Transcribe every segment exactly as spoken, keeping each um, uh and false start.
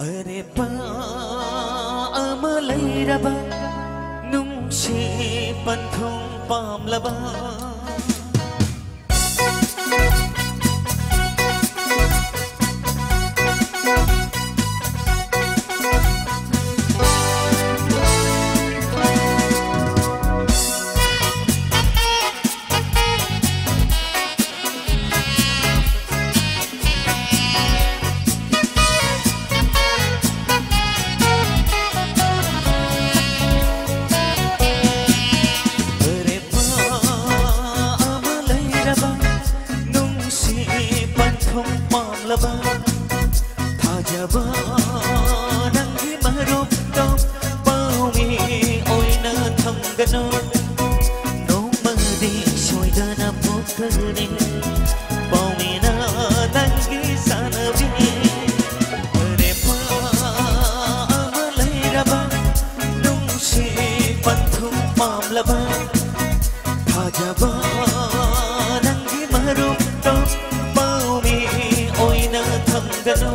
ꯑꯔꯦꯞꯄ ꯑꯃ ꯂꯩꯔꯕ ꯅꯨꯡꯁꯤ ꯄꯟꯊꯨꯡ ꯄꯥꯝꯂꯕ꯫ ꯑꯔꯦꯞꯄ ꯑꯃ ꯂꯩꯔꯕ ꯅꯨꯡꯁꯤ ꯄꯟꯊꯨꯡ ꯄꯥꯝꯂꯕ ꯊꯥꯖꯕ ꯅꯪꯒꯤ ꯃꯔꯨꯞꯇꯣ ꯄꯥꯎꯃꯤ ꯑꯣꯏꯅ ꯊꯝꯒꯅꯨ꯫ ꯅꯣꯡꯃꯗꯤ ꯁꯣꯏꯗꯅ ꯄꯣꯛꯀꯅꯤ ꯄꯥꯎꯃꯤꯅ ꯅꯪꯒꯤ ꯆꯥꯅꯕꯤ꯫ ꯑꯔꯦꯞꯄ ꯑꯃ ꯂꯩꯔꯕ ꯅꯨꯡꯁꯤ ꯄꯟꯊꯨꯡ ꯄꯥꯝꯂꯕ ꯊꯥꯖꯕ ꯅꯪꯒꯤ ꯃꯔꯨꯞꯇꯣ ꯄꯥꯎꯃꯤ ꯑꯣꯏꯅ ꯊꯝꯒꯅꯨ꯫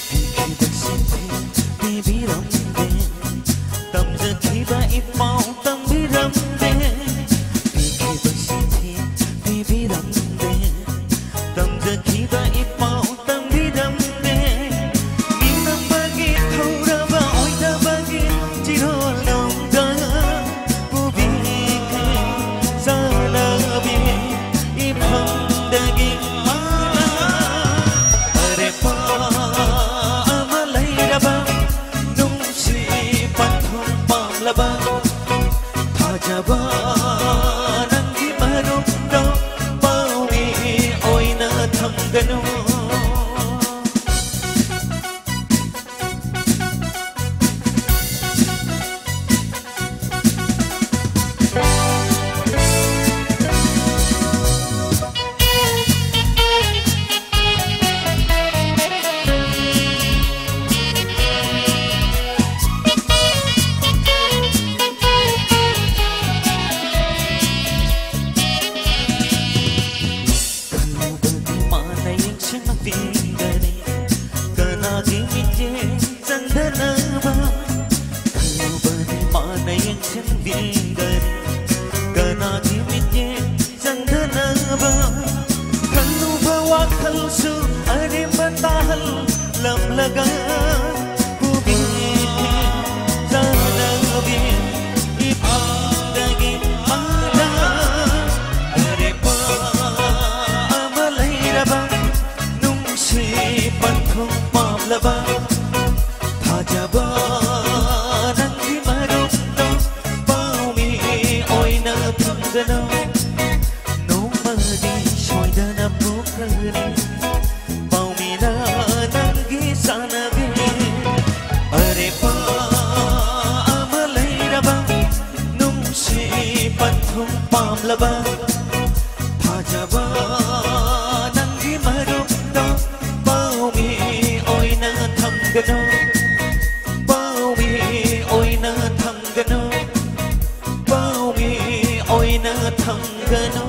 ꯄꯤꯈꯤꯕ ꯁꯤꯟꯊꯤ ꯄꯤꯕꯤꯔꯝꯗꯦ, ꯇꯝꯖꯈꯤꯕ ꯏꯄꯥꯎ ꯇꯝꯕꯤꯔꯝꯗꯦ꯫ ꯄꯤꯈꯤꯕ ꯁꯤꯟꯊꯤ ꯄꯤꯕꯤꯔꯝꯗꯦ, ꯇꯝꯖꯈꯤꯕ ꯏꯄꯥꯎ ꯇꯝꯕꯤꯔꯝꯗꯦ꯫ ꯃꯤꯅꯝꯕꯒꯤ ꯊꯧꯔꯕ ꯑꯣꯏꯗꯕꯒꯤ ꯆꯤꯔꯣꯜ ꯅꯨꯡꯗ ꯄꯨꯕꯤꯈ꯭ꯔꯦ ꯆꯥꯅꯕꯤ ꯏꯐꯝꯗꯒꯤ ꯃꯥꯅ꯫ ꯑꯔꯦꯞꯄ ꯑꯃ ꯂꯩꯔꯕ ꯅꯨꯡꯁꯤ ꯄꯟꯊꯨꯡ ꯄꯥꯝꯂꯕ ꯊꯥꯖꯕ ꯅꯪꯒꯤ ꯃꯔꯨꯞꯇꯣ ꯄꯥꯎꯃꯤ ꯑꯣꯏꯅ ꯊꯝꯒꯅꯨ꯫ ꯄꯤꯒꯅꯤ꯫ ꯀꯅꯥꯒꯤ ꯃꯤꯠꯌꯦꯡ ꯆꯪꯗꯅꯕ ꯈꯜꯂꯨꯕꯅꯤ ꯃꯥꯅ ꯌꯦꯡꯁꯤꯟꯕꯤꯒꯅꯤ꯫ ꯀꯅꯥꯒꯤ ꯃꯤꯠꯌꯦꯡ ꯆꯪꯗꯅꯕ ꯈꯜꯂꯨꯕ ꯋꯥꯈꯜꯁꯨ ꯑꯔꯦꯝꯕ ꯇꯥꯍꯜꯂꯝꯂꯒ ꯄꯨꯕꯤ ꯆꯥꯅꯕꯤ ꯏꯐꯝꯗꯒꯤ ꯃꯥꯅ ꯑꯔꯦꯞꯄ ꯑꯃ ꯂꯩꯔꯕ ꯅꯨꯡꯁꯤ ꯄꯟꯊꯨꯡ ꯄꯥꯝꯂꯕ ꯊꯥꯖꯕ ꯅꯪꯒꯤ ꯃꯔꯨꯞꯇꯣ ꯄꯥꯎꯃꯤ ꯑꯣꯏꯅ ꯊꯝꯒꯅꯨ꯫ ꯅꯣꯡꯃꯗꯤ ꯁꯣꯏꯗꯅ ꯄꯨꯈ꯭ꯔꯅꯤ ꯄꯥꯎꯃꯤꯅ ꯅꯪꯒꯤ ꯆꯥꯅꯕꯤ꯫ ꯑꯔꯦꯞꯄ ꯑꯃ ꯂꯩꯔꯕ ꯅꯨꯡꯁꯤ ꯄꯟꯊꯨꯡ ꯄꯥꯝꯂꯕ ꯊꯥꯖꯕ ꯅꯪꯒꯤ ꯃꯔꯨꯞꯇꯣ ꯄꯥꯎꯃꯤ ꯑꯣꯏꯅ ꯊꯝꯒꯅꯨ꯫ ꯄꯥꯎꯃꯤ ꯑꯣꯏꯅ ꯊꯝꯒꯅꯨ꯫ ꯄꯥꯎꯃꯤ ꯑꯣꯏꯅ ꯊꯝꯒꯅꯨ꯫